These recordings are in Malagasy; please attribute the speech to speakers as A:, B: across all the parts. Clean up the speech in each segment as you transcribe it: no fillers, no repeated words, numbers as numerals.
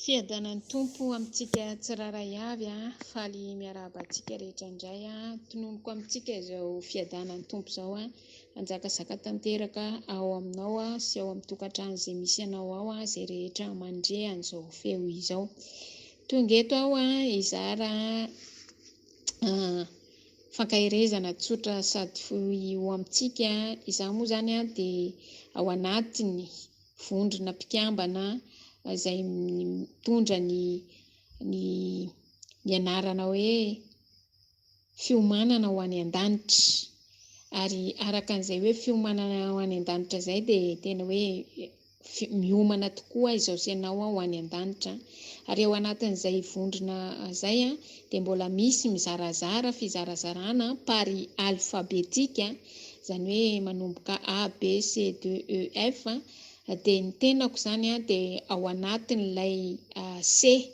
A: Fiadanan'ny Tompo amintsika tsirairay avy a, faly miarahaba antsika rehetra indray a, tononiko amintsika izao fiadanan'ny Tompo izao a, hanjakazaka tanteraka ao aminao a, sy ao amin'ny tokantrano izay misy anao ao a, izay rehetra mandre an'izao feo izao. Tonga eto aho a, hizara fankaherezana tsotra sady fohy ho amintsika. Izaho moa izany a dia ao anatin'ny vondrona mpikambana izay mitondra ny ny ny anarana hoe fiomanana ho any an-danitra. Ary araka an'izay hoe fiomanana ho any an-danitra izay dia tena hoe miomana tokoa izao sy ianao ho any an-danitra. Ary ao anatin'izay vondrona izay dia mbola misy mizarazara fizarazarana par alphabetique, izany hoe manomboka A, B, C, D, E, F, dia ny tenako izany dia ao anatin'ilay C.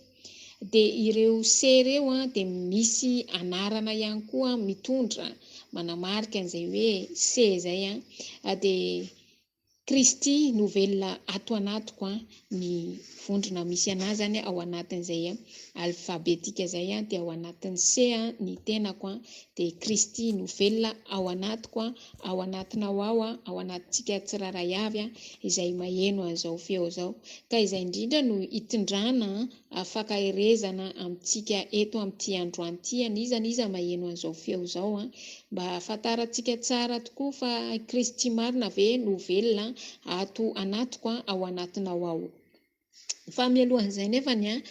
A: Dia ireo C ireo dia misy anarana ihany koa mitondra manamarika an'izay hoe C izay. Dia Kristy no velona ato anatiko an, ny vondrona misy anah zany ao anatin'izay alfabetika zay an, dia ao anatin'ny C an ny tenako an, dia Kristy no velona ao anatiko an, ao anatinao ao an, ao anatintsika tsirairay avy an, izay maheno an'izao feo izao. Ka izay indrindra no hitondrana Fankaherezana amintsika eto amin'ity androany ity an'iza n'iza maheno an'izao feo izao an! Mba hahafantarantsika tsara tokoa fa i Kristy marina ve no velona ato anatiko an, ao anatinao ao. Fa mialohan'izay nefany an,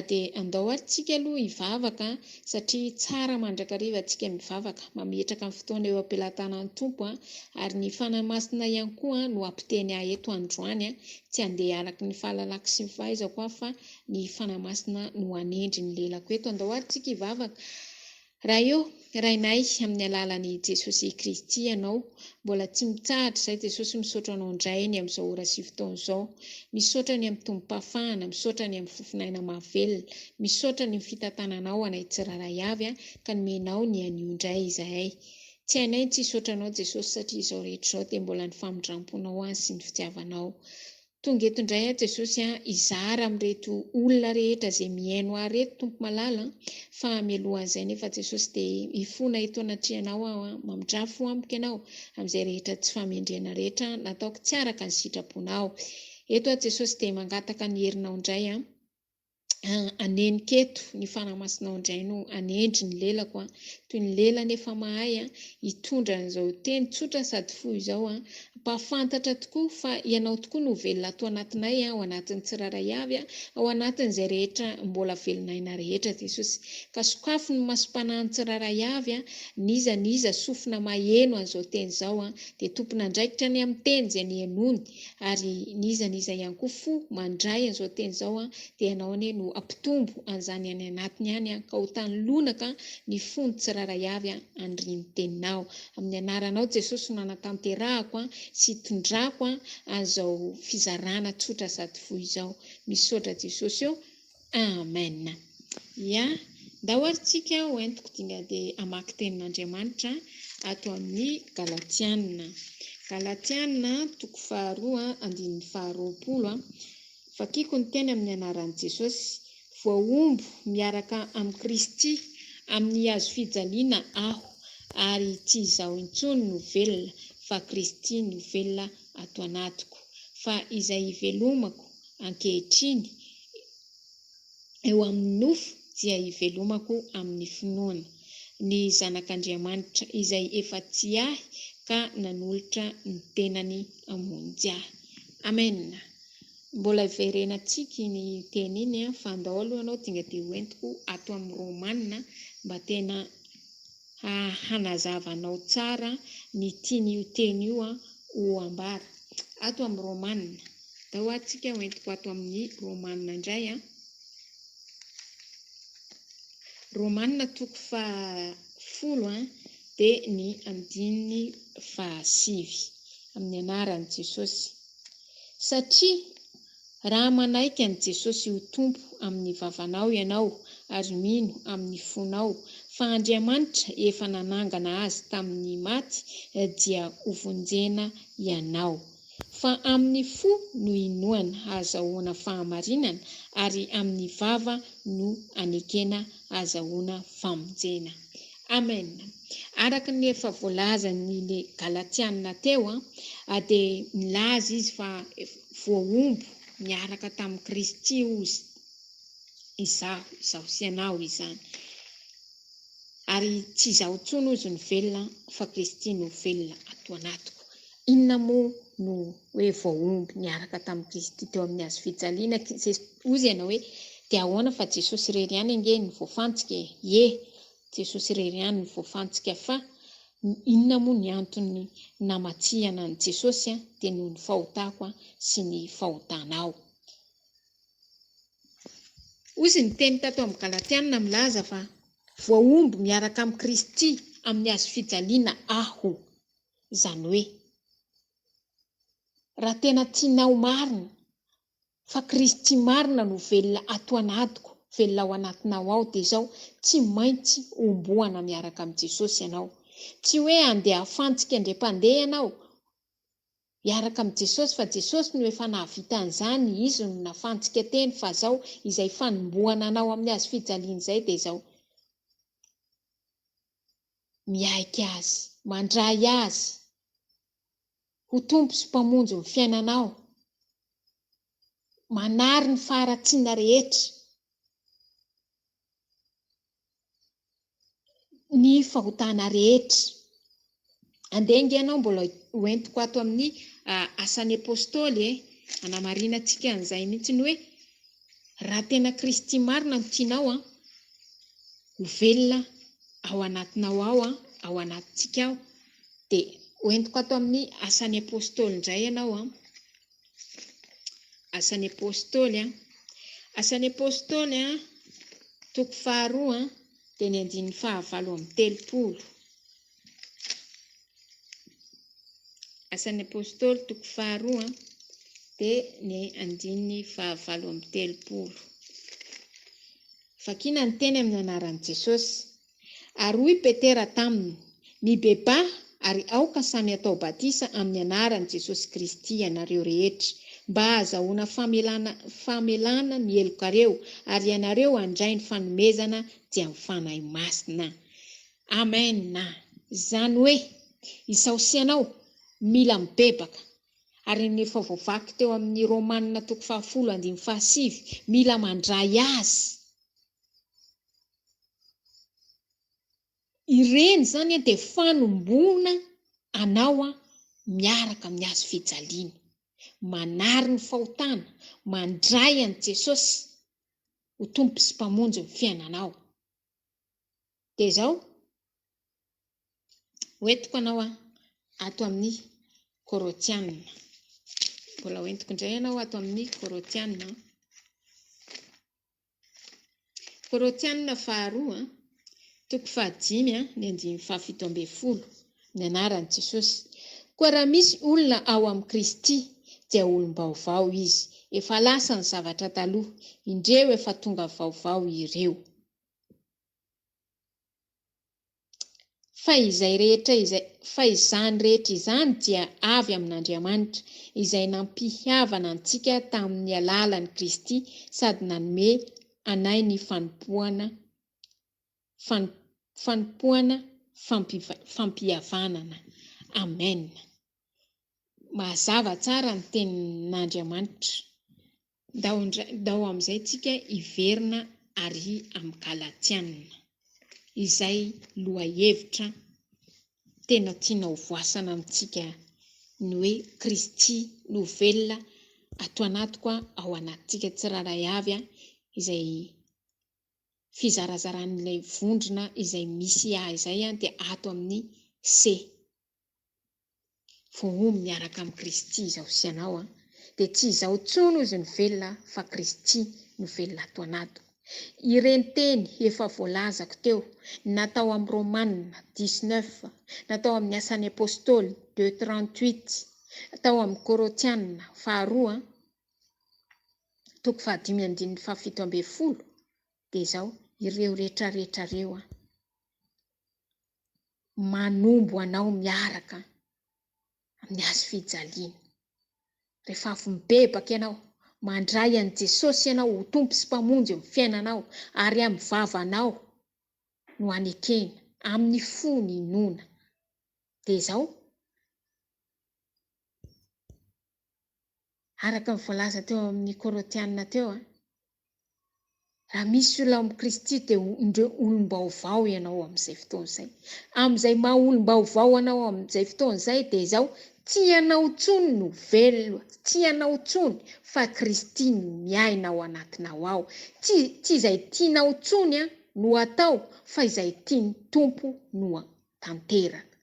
A: dia andao ary tsika aloha hivavaka satria tsara mandrakariva tsika mivavaka, mametraka ny fotoana eo am-pelatanan'ny Tompo an, ary ny Fanahy Masina ihany koa no hampiteny ahy eto androany an, Tsy handeha araka ny fahalalako sy ny fahaizako aho fa ny Fanahy Masina no hanendry ny lelako eto. Andao ary tsika hivavaka. Ray ô, Rainay, amin'ny alalan'i Jesosy Kristy Ianao, mbola tsy mitsahatra izay Jesosy misaotra Anao indray ny amin'izao ora sy fotoana izao. Misaotra ny amin'ny tombom-pahafahana, misaotra ny amin'ny fofon'aina mahavelona, misaotra ny amin'ny fitantananao anay tsirairay avy ka nomenao ny anio indray izahay. Tsy hainay ny tsy hisaotra Anao Jesosy satria izao rehetra izao dia mbola ny famindramponao ahy sy ny fitiavanao. Tonga eto indray aho Jesosy a, hizara amin'ireto olona rehetra izay mihaino ahy ireto Tompo malala a, fa mialohan'izay nefa Jesosy dia hifona eto anatrehanao aho a, mamindrà fo amiko Ianao amin'izay rehetra tsy fahamendrehana rehetra nataoko tsy araka ny sitraponao. Eto aho Jesosy dia mangataka ny herinao indray a. Hanenika eto, ny Fanahy Masinao indray no hanendry ny lelako an, toy ny lelany efa mahay an, hitondra an'izao teny tsotra sady fohy izao an, hampahafantatra tokoa fa Ianao tokoa no velona ato anatinay an, ao anatin'ny tsirairay avy an, ao anatin'izay rehetra mbola velon'aina rehetra Jesosy. Ka sokafy ny masom-panahin'ny tsirairay avy an, n'iza n'iza sofina maheno an'izao teny izao an, dia tompon'andraikitra ny amin'ny teny izay nihenoany, Ary n'iza n'iza ihany koa fo mandray an'izao teny izao an, dia ianao anie no hampitombo an'izany any anatiny any an, ka ho tany lonaka ny fony tsirairay avy an, an'iriny teninao. Amin'ny anaranao Jesosy no anatanterahako an, sy itondrako an, an'izao fizarana tsotra sady fohy izao. Misaotra Jesosy ô. Amen. Ya, ndao ary tsika ho entiko dinga dia hamaky tenin'Andriamanitra ato amin'ny Galatiana. Galatiana toko faharoa andininy faharoapolo. Vakiko ny teny amin'ny anaran'i Jesosy. Voahombo miaraka amin'i Kristy amin'ny hazo fijaliana aho, ary tsy izaho intsony no velona, fa Kristy no velona ato anatiko. Fa izay ivelomako ankehitriny eo amin'ny nofo dia ivelomako amin'ny finoana ny Zanak'Andriamanitra izay efa tia ahy ka nanolotra ny tenany hamonjy ahy. Amen! Mbola hiverenantsika iny teny iny fa andao aloha ianao dinga dia hoentiko ato amin'ny Romana mba tena hanazava anao tsara ny tian'io teny io ho ambara. Ato amin'ny Romana. Ndao ary tsika ho entiko ato amin'ny Romana indray an. Romana toko faha folo an, dia ny andininy faha sivy. Amin'ny anaran'i Jesosy. Satria raha manaiky an'i Jesosy ho Tompo amin'ny vavanao ianao ary mino amin'ny fonao fa Andriamanitra efa nanangana Azy tamin'ny maty dia hovonjena ianao. Fa amin'ny fo no inoana hahazahoana fahamarinana, ary amin'ny vava no anekena hahazahoana famonjena. Amen. Araka ny efa voalazan'ny le Galatiana teo, dia nilaza izy fa voahombo niaraka tamin'i Kristy hozy izaho, izaho sy ianao izany. Ary tsy izaho intsony hozy no velona fa Kristy no velona ato anatiko. Inona moa no hoe voahombo niaraka tamin'i Kristy teo amin'ny hazo fijaliana? Hozy ianao hoe dia ahoana fa Jesosy irery ihany ange no voafantsika e? Ie, Jesosy irery ihany no voafantsika fa inona moa ny antony namatsihana an'i Jesosy dia noho ny fahotako sy ny fahotanao. Hozy ny teny tato amin'ny Galatiana milaza fa voahombo miaraka amin'i Kristy amin'ny hazo fijaliana aho. Izany hoe, raha tena tianao marina fa Kristy marina no velona ato anatiko, velona ao anatinao ao, dia izao, tsy maintsy homboana miaraka amin'i Jesosy ianao. Tsy hoe handeha hafantsika indray mpandeha ianao, hiaraka amin'i Jesosy fa Jesosy no efa nahavita an'izany, Izy no nafantsika teny fa zao izay fanombohana anao amin'ny hazo fijaliana izay dia izao, miaiky Azy, mandray Azy ho Tompo sy Mpamonjy ny fiainanao, manary ny faharatsiana rehetra, ny fahotana rehetra. Andeha ange ianao mbola hoentiko ato amin'ny Asan'ny Apostoly e, hanamarinantsika an'izay mihitsy ny hoe raha tena Kristy marina no tianao an, ho velona ao anatinao ao an, ao anatintsika ao, dia hoentiko ato amin'ny Asan'ny Apostoly indray ianao an. Asan'ny Apostoly an. Asan'ny Apostoly an, toko faharoa an, dia ny andininy fahavalo amby telopolo. Asan'ny Apostoly toko faharoa an, dia ny andininy fahavalo amby telopolo. Vakina ny teny amin'ny anaran'i Jesosy. Ary hoy Petera taminy, Mibebaha ary aoka samy hatao batisa amin'ny anaran'i Jesosy Kristy ianareo rehetra, mba hahazahoana famelana famelana ny helokareo, ary ianareo handray ny fanomezana dia ny Fanahy Masina. Amen! Izany hoe, izaho sy ianao mila mibebaka, ary ny efa voavaky teo amin'ny Romana toko fahafolo andininy fahasivy, mila mandray Azy. Ireny izany dia fanomboana anao miaraka amin'ny hazo fijaliana. Manary ny fahotana, mandray an'i Jesosy ho Tompo sy Mpamonjy ny fiainanao. Dia izao, hoentiko anao ato amin'ny Korotiana. Mbola hoentiko indray ianao ato amin'ny Korotiana. Korotianina faharoa, toko fahadimy, ny andininy fahafito ambin'ny folo, ny anaran'i Jesosy. Koa raha misy olona ao amin'i Kristy, dia olom-baovao izy. Efa lasa ny zavatra taloha, indreo efa tonga vaovao ireo. Fa izay rehetra izay, fa izany rehetra izany dia avy amin'Andriamanitra, izay nampihavana antsika tamin'ny alalan'i Kristy sady nanome anay ny fanompoana, fanompoana fampihavanana. Amen. Mazava tsara ny tenin'Andriamanitra. Ndao indray, ndao amin'izay tsika hiverina ary amin'ny Galatiana, izay lohahevitra tena tiana ho voasana amintsika, ny hoe Kristy no velona ato anatiko, ao anatintsika tsirairay avy, izay fizarazaran'ilay vondrona izay misy ahy izay dia ato amin'ny C. Voahombo miaraka amin'i Kristy izaho sy ianao an! Dia tsy izaho intsony hozy no velona fa Kristy no velona ato anatiko. Ireny teny efa voalazako teo, natao amin'ny Romana dix-neuf, natao amin'ny Asan'ny Apostoly deux trente-huit, tao amin'ny Korotiana faharoa toko fahadimy andininy fahafito ambin'ny folo, dia izao, ireo rehetrarehetra ireo an! Manombo anao miaraka amin'ny hazo fijaliana. Rehefa avy mibebaka ianao, mandray an'i Jesosy ianao ho Tompo sy Mpamonjy eo amin'ny fiainanao ary amin'ny vavanao no anekena, amin'ny fo ny inoana. Dia izao, araka ny voalaza teo amin'ny Korotianina teo, raha misy olona ao amin'i Kristy dia indreo olom-baovao ianao amin'izay fotoana izay. Amin'izay maha olom-baovao anao amin'izay fotoana izay dia izao, tsy ianao intsony no velona, tsy ianao intsony fa Kristy no miaina ao anatinao ao. Tsy tsy izay tianao intsony no atao fa izay tian'ny Tompo no tanteraka.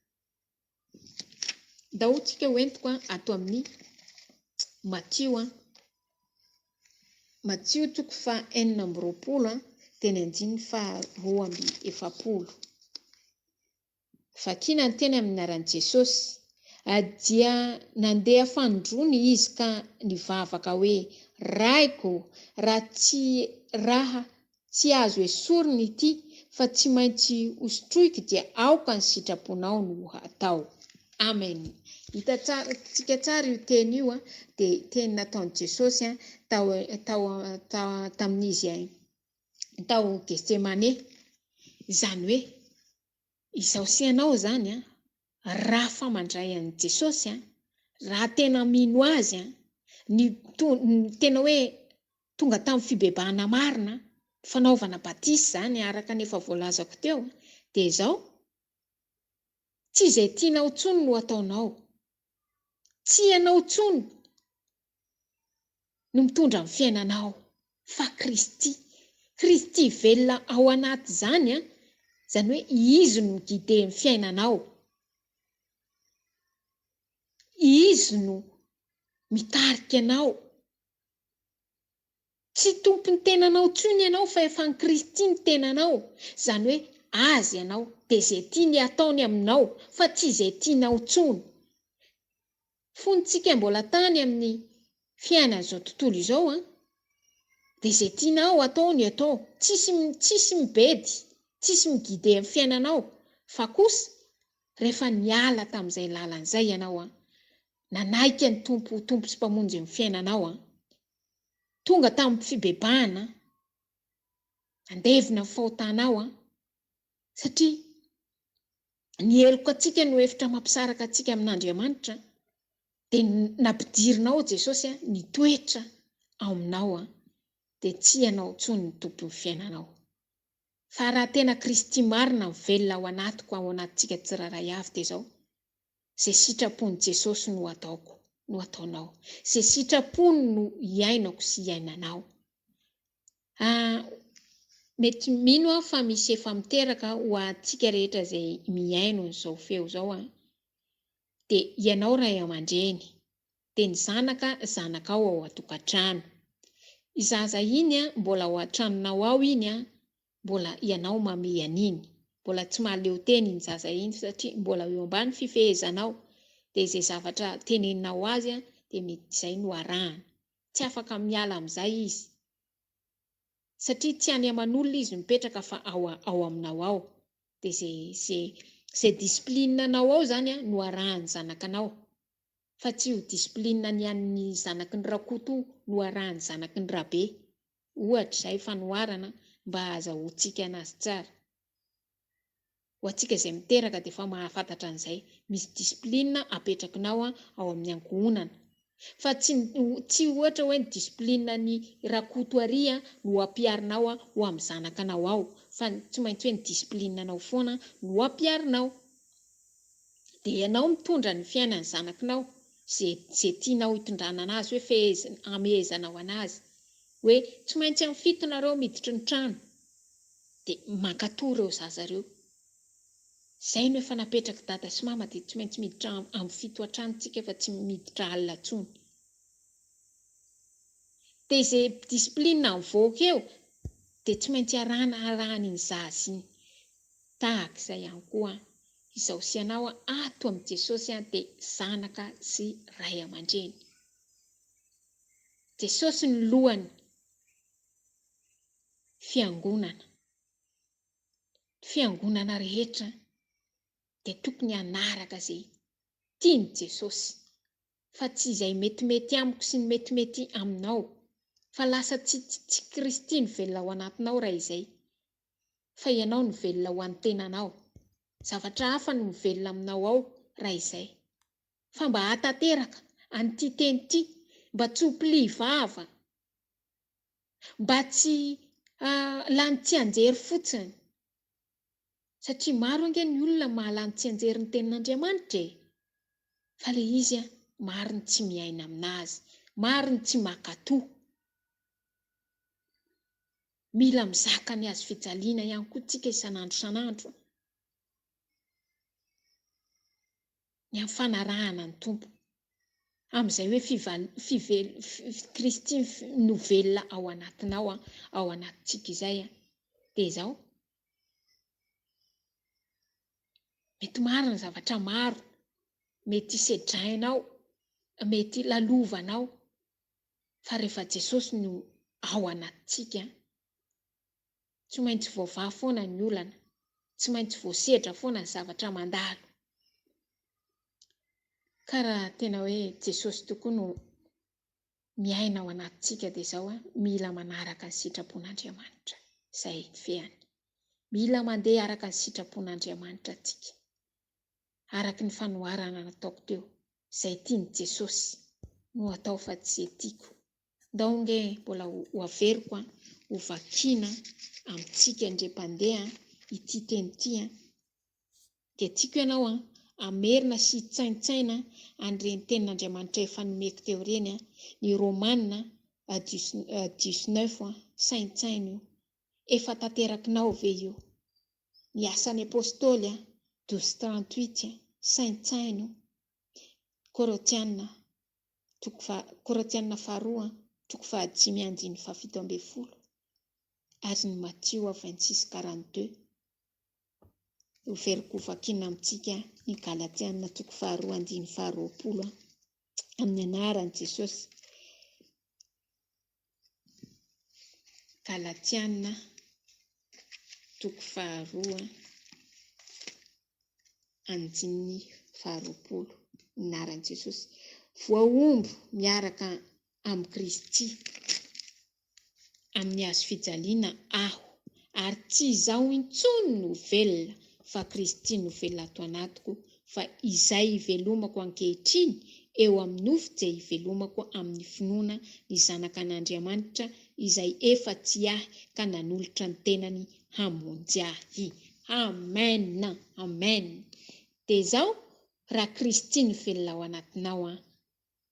A: Ndao tsika ho entiko ato amin'ny Matio an. Matio toko faha 26 teny andininy faha 42. Vakina ny teny amin'ny anaran'i Jesosy. Dia nandeha fanindroany izy ka nivavaka hoe, Raiko, raha tsy raha Tsy azo esorina ity fa tsy maintsy hosotroiko dia aoka ny sitraponao no hatao. Amen. Hita tsara tsika tsara io teny io an, dia teny nataon'i Jesosy an tao tao tamin'izy tao Getsemane. Izany hoe Izaho sy ianao izany an, raha fa mandray an'i Jesosy an, raha tena mino Azy an, ny tena hoe tonga tamin'ny fibebahana marina, fanaovana batisa izany araka ny efa voalazako teo, dia izao, tsy izay tianao intsony no ataonao, tsy ianao intsony no mitondra ny fiainanao fa Kristy. Kristy velona ao anaty izany an, izany hoe Izy no mi-guider ny fiainanao. Izy no mitarika anao. Tsy tompon'ny tenanao intsony ianao fa efa an'i Kristy ny tenanao, izany hoe Azy ianao, dia izay tiany hataony aminao fa tsy izay tianao intsony. Fony tsika mbola tany amin'ny fiainan'izao tontolo izao an, dia izay tianao atao ny atao, tsisy tsisy mibedy, tsisy mi-guider ny fiainanao, fa kosa rehefa niala tamin'izay lalana izay ianao an, nanaiky an'i Tompo ho Tompo sy Mpamonjy ny fiainanao an, tonga tamin'ny fibebahana, nandevina ny fahotanao an, satria ny heloka antsika no efitra mampisaraka antsika amin'Andriamanitra, dia nampidirinao Jesosy ny toetra ao aminao dia tsy ianao intsony ny tompon'ny fiainanao. Fa raha tena Kristy marina mivelona ao anatiko ao anatintsika tsirairay avy dia izao, izay sitrapon'i Jesosy no ataoko, no ataonao. Izay sitrapony no iainako sy iainanao. Ah, mety mino aho fa misy efa miteraka ho antsika rehetra izay mihaino an'izao feo izao an, dia ianao ray aman-dreny, dia ny zanaka zanakao ao an-tokantrano. I zaza iny an, mbola ao an-tranonao ao iny an, mbola ianao mamehy an'iny. Mbola tsy mahaleo tena iny zaza iny satria mbola eo ambany fifehezanao, dia izay zavatra teneninao azy an, dia mety izay no arahany. Tsy afaka miala amin'izay izy. Satria tsy any aman'olona izy no mipetraka fa ao ao aminao ao. Dia izay izay izay discipline anao ao izany an no arahan'ny zanakanao. Fa tsy io discipline ny an'ny zanaky ny Rakoto no arahan'ny zanaky ny Rabe. Ohatra izay fanoharana mba ahazahoantsika anazy tsara. Ho antsika izay miteraka dia efa mahafantatra an'izay. Misy discipline apetrakinao ao amin'ny ankohonana. Fa tsy tsy ohatra hoe ny discipline an'i Rakoto ary no ampiharinao ho amin'ny zanakanao ao. Fa tsy maintsy hoe ny discipline anao foana no ampiharinao. Dia ianao mitondra ny fiainan'ny zanakinao, ze ze tianao hitondrana anazy hoe fehezina, amehezanao anazy. Hoe tsy maintsy amin'ny fito nareo miditry ny trano. Dia mankatò ireo zaza ireo. Izay no efa napetrak'i dada sy mama dia tsy maintsy miditra amin'ny fito hatrany tsika fa tsy miditra alina intsony. Dia izay discipline mivoaka eo dia tsy maintsy arahana arahan'iny zaza iny. Tahaka izay ihany koa izaho sy ianao ato amin'i Jesosy dia zanaka sy ray aman-dreny. Jesosy no lohany. Fiangonana. Ny fiangonana rehetra dia tokony hanaraka izay tian'i Jesosy. fa tsy izay metimety amiko sy ny metimety aminao, fa lasa tsy tsy Kristy no velona ao anatinao raha izay, fa ianao no velona ho an'ny tenanao. Zavatra hafa no mivelona aminao ao raha izay. Fa mba hahatanteraka an'ity teny ity, mba tsy ho pli vava, mba tsy lany tsianjery fotsiny. Satria maro ange ny olona mahalany tsianjery ny tenin'Andriamanitra e! Fa le izy an, maro ny tsy miaina aminazy, maro ny tsy makato. Mila mizaka ny hazo fijaliana ihany koa tsika isan'andro isan'andro. Ny amin'ny fanarahana ny Tompo. Amin'izay hoe fival, fivel, Kristy no velona ao anatinao, ao anatintsika izay an. Dia izao. Mety maro ny zavatra maro mety sedrainao, mety lalovanao, fa rehefa Jesosy no ao anatintsika, tsy maintsy voavaha foana ny olana, tsy maintsy voasedra foana ny zavatra mandalo. Ka raha tena hoe Jesosy tokoa no miaina ao anatintsika dia izao an, mila manaraka ny sitrapon'Andriamanitra. Izay ny fehiny. Mila mandeha araka ny sitrapon'Andriamanitra tsika. Araka ny fanoharana nataoko teo, izay tian'i Jesosy no atao fa tsy izay tiako. Ndao ange mbola ho averiko an, ho vakiana amintsika indray mpandeha ity teny ity an. Dia tiako ianao an, hamerina sy hitsaintsaina an'ireny tenin'Andriamanitra efa nomeko teo ireny an, ny Romana dix-neuf an, saintsaino io. Efa tanterakinao ve io? Ny Asan'ny Apostoly an, douze trente-huit an, saintsaino. Korotiana toko faha, Korintiana faharoa toko fahadimy andininy fahafito ambin'ny folo ary ny Matio vingt-six quarante-deux. Hoveriko hovakiana amintsika ny Galatiana toko faharoa andininy faharoapolo amin'ny anaran'i Jesosy. Galatiana toko faharoa andininy faharoapolo, ny anaran'i Jesosy. Voahombo miaraka amin'i Kristy amin'ny hazo fijaliana aho, ary tsy izaho intsony no velona, fa Kristy no velona ato anatiko, fa izay ivelomako ankehitriny eo amin'ny nofo dia ivelomako amin'ny finoana ny Zanakan'Andriamanitra izay efa tia ahy ka nanolotra ny tenany hamonjy ahy. Amen! Amen! Dia izao, raha Kristy no velona ao anatinao an,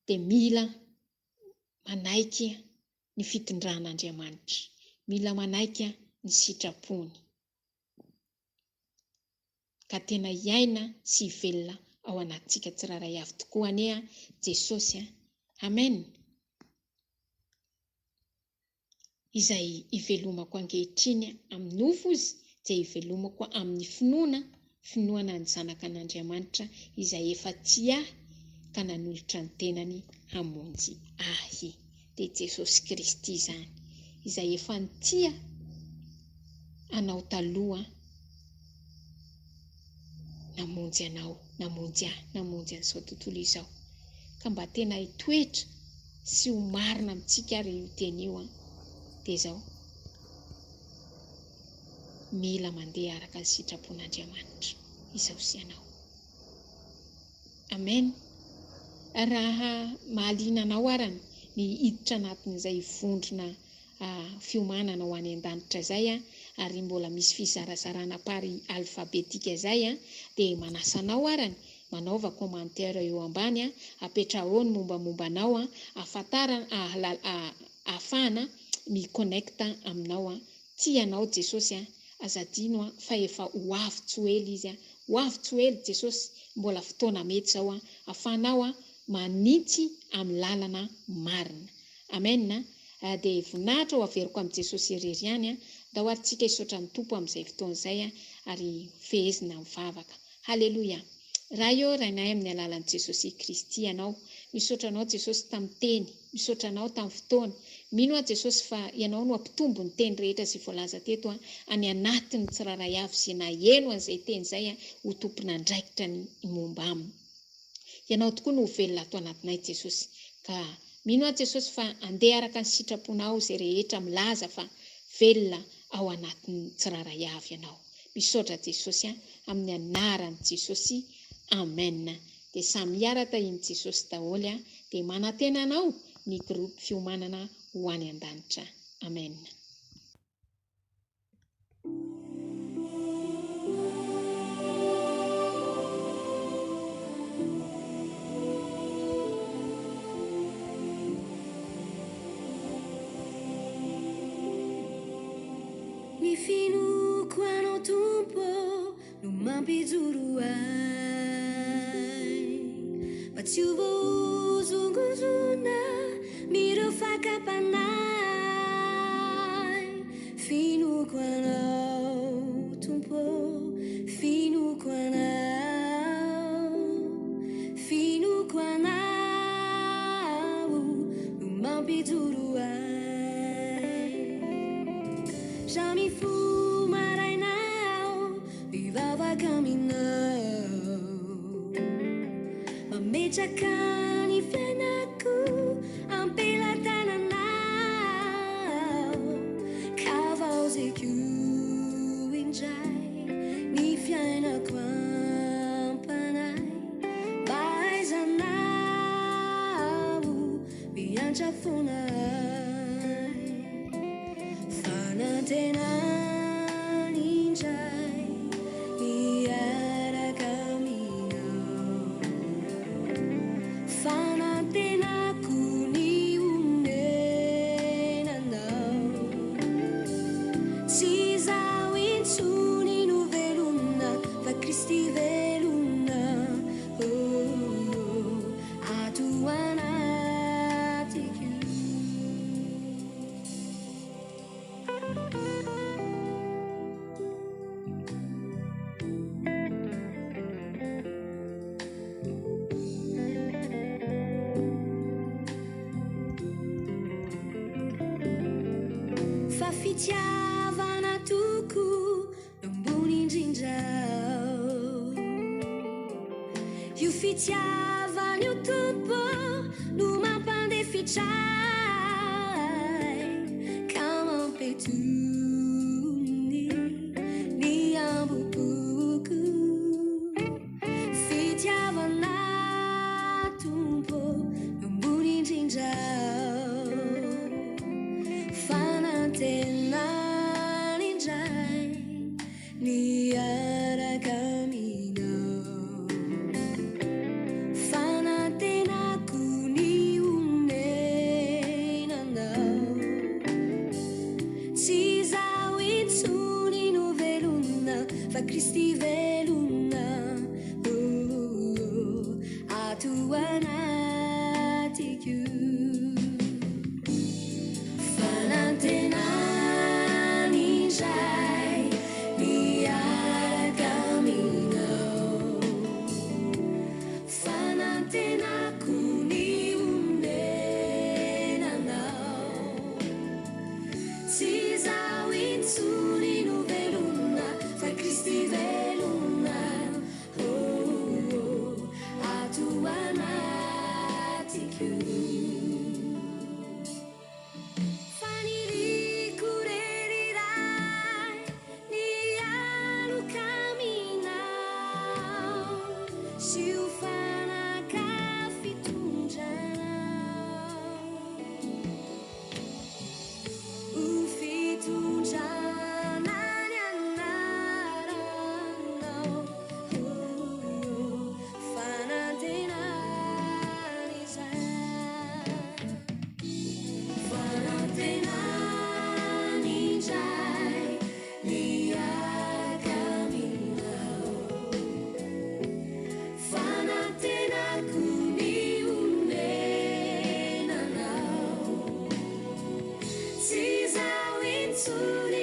A: dia mila manaiky ny fitondran'Andriamanitra, mila manaiky ny sitrapony, ka tena hiaina sy hivelona ao anatintsika tsirairay avy tokoa anie Jesosy an! Amen! Izay ivelomako ankehitriny amin'ny nofo izy dia ivelomako amin'ny finoana, finoana ny Zanakan'Andriamanitra izay efa tia ahy ka nanolotra ny tenany hamonjy ahy. Dia Jesosy Kristy izany, izay efa nitia anao taloha namonjy anao, namonjy ahy, namonjy an'izao tontolo izao. Ka mba tena hitoetra sy ho marina amintsika ary io teny io an, dia izao, mila mandeha araka ny sitrapon'Andriamanitra izao sy ianao. Amen. Raha mahaliana anao arany ny hiditra anatin'izay vondrona fiomanana ho any an-danitra izay ary mbola misy fizarazarana par alphabetique izay dia manasa anao arany manaova commentaire eo ambany, apetraho eo ny mombamomba anao ahafantarana ahafahana mi-connecte aminao. Tia anao Jesosy, aza adino fa efa ho avy tsy ho ela Izy, ho avy tsy ho ela Jesosy, mbola fotoana mety izao ahafahanao manintsy amin'ny lalana marina. Amen. Dia voninahitra ho averiko amin'i Jesosy irery ihany. Ndao ary tsika hisaotra ny Tompo amin'izay fotoana izay ary fehezina amin'ny vavaka. Haleloia! Ray ô, Rainay amin'ny alalan'i Jesosy Kristy Ianao. Misaotra Anao Jesosy tamin'ny teny. Misaotra Anao tamin'ny fotoana. Mino aho Jesosy fa Ianao no hampitombo ny teny rehetra izay voalaza teto any anatin'ny tsirairay avy izay naheno an'izay teny izay ho tompon'andraikitra ny momba aminy. Ianao tokoa no ho velona ato anatinay Jesosy. Ka mino aho Jesosy fa andeha araka ny sitraponao izay rehetra milaza fa velona ao anatin'ny tsirairay avy Ianao. Misaotra Jesosy a, amin'ny anaran'i Jesosy, Amen. Dia samy hiara-tahian'i Jesosy daholo a, dia manantena anao ny groupe fiomanana ho any an-danitra. Amen.
B: Ny finoako anao Tompo ô no mampijoro ahy mba tsy ho voahozongozona mireo fakam-panahy. Finoako anao Tompo ô, finoako anao, finoako anao no mampijoro ahy. Raha mifoha maraina aho, mivavaka aminao, mametraka ny fiainako am-pelatananao, ka vaoziko indray ny fiainako am-panahy, mba ahaizanao miantra foana ahy. Fanantenana indray miaraka aminao. Fanantenako ny honenanao. Tsy izaho intsony no velona fa Kristy velona oh, ato anatiko. Fa fitiavana tokoa no ambony indrindra Io fitiavana io Tompo no mampandefitra ahy ka mampitony ny hambom-poko. Fitiavana Tompo no ambony indrindra Fanantenana indray Miaraka aminao. Fanantenako ny honenanao. Tsy izaho intsony no velona fa Kristy velona oh, ato anatiko. Fanantenana indray miaraka aminao. Fanantenako ny honenanao. Tsy izaho intsony no velona fa Kristy velona oh, ato anatiko. Faniriako re ry Ray ny hialoka aminao sy ho fanaka fitondranao. Ho fitondrana ny anaranao. Oh, fanantenana izay. Fanantenana indray miaraka aminao. Fanantenako ny honenanao. Tsy izaho intsony.